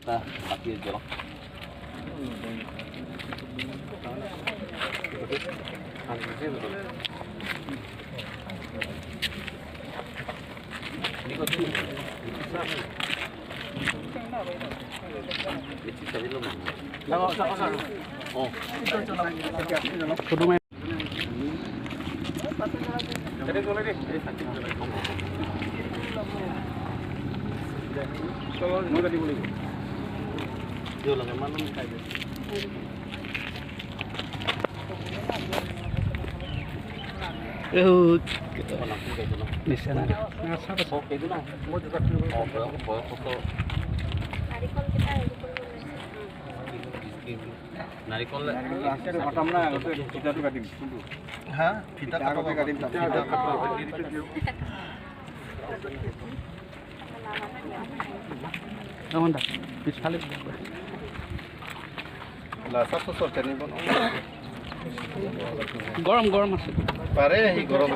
বাকী জ্বলাওঁ। নাৰিকল পিছফালে গৰম গৰম আছে পাৰে সি গৰম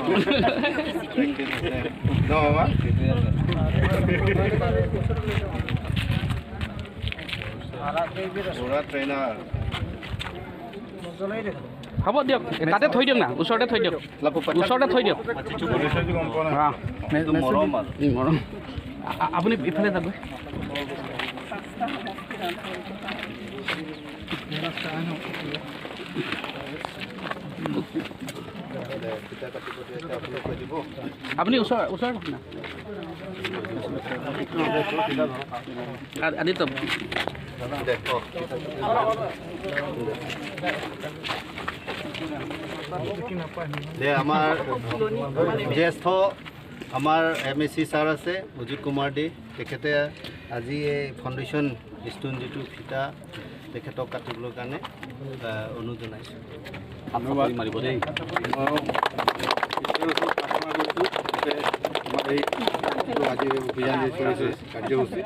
হ'ব দিয়ক, তাতে থৈ দিয়ক না, ওচৰতে থৈ দিয়ক, ওচৰতে থৈ দিয়ক। মৰম আপুনি ইফালে যাব। আপুনি ওচৰ ওচৰত না আদিত্য। আমাৰ জ্যেষ্ঠ আমাৰ এম এ চি ছাৰ আছে অজিত কুমাৰ দে, তেখেতে আজি এই ফাউণ্ডেশ্যন ষ্টোন যিটো ফিটা তেখেতক কাটিবলৈ কাৰণে অনুৰোধ জনাইছোঁ। মাৰিব দেই। আমাৰ এই আজি অভিযান যে চলিছে কাৰ্যসূচী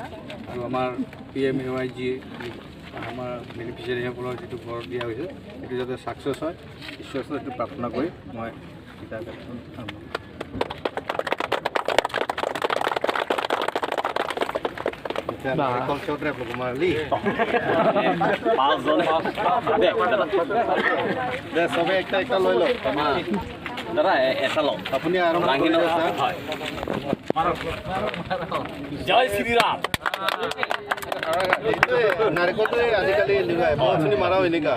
আৰু আমাৰ P M A Y G আমাৰ বেনিফিচিয়াৰীসকলৰ যিটো ঘৰ দিয়া হৈছে সেইটো যাতে ছাকচেছ হয় ঈশ্বৰৰ ওচৰত সেইটো প্ৰাৰ্থনা কৰি মই ফিটা কাটিম। চবে একটা একটা লৈ লওক দাদা, এটা লওক আপুনি আৰম্ভ কৰিব। জয় শ্ৰীৰাম। নাৰিকলটোৱে আজিকালি এনেকুৱাই মৌচুমী মাৰাও এনেকুৱা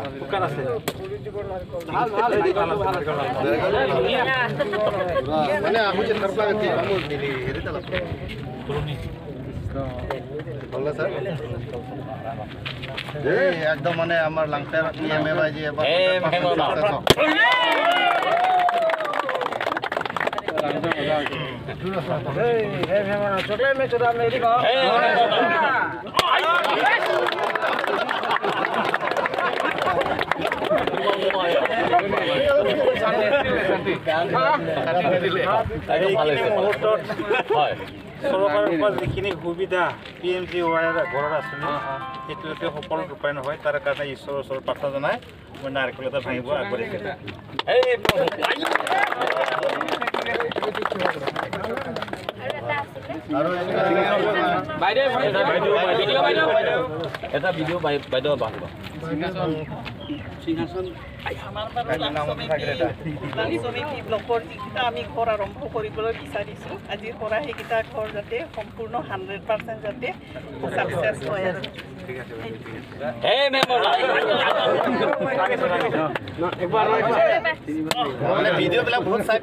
মানে আমি যে হেৰি এই একদম মানে আমাৰ Langpher P M A Y G এবাৰ মুহূৰ্তত চৰকাৰৰ পৰা যিখিনি সুবিধা পি এম জি ৱাইৰ ঘৰৰ আঁচনি সেইটো যাতে সফল ৰূপায়ণ হয় তাৰ কাৰণে ঈশ্বৰৰ ওচৰত প্ৰাৰ্থনা জনাই মই নাৰিকল এটা ভাঙিব আগবাঢ়িছোঁ। এটা ভিডিঅ' বাইদেউ বাহিব। সিংহাসন আমাৰ বাৰু লাংচমিতি ব্লকৰ যিকেইটা আমি ঘৰ আৰম্ভ কৰিবলৈ বিচাৰিছোঁ আজিৰ পৰা সেইকেইটা ঘৰ যাতে সম্পূৰ্ণ 100% যাতে ছাকচেছ হয়। আৰু ভিডিঅ'বিলাক বহুত চাই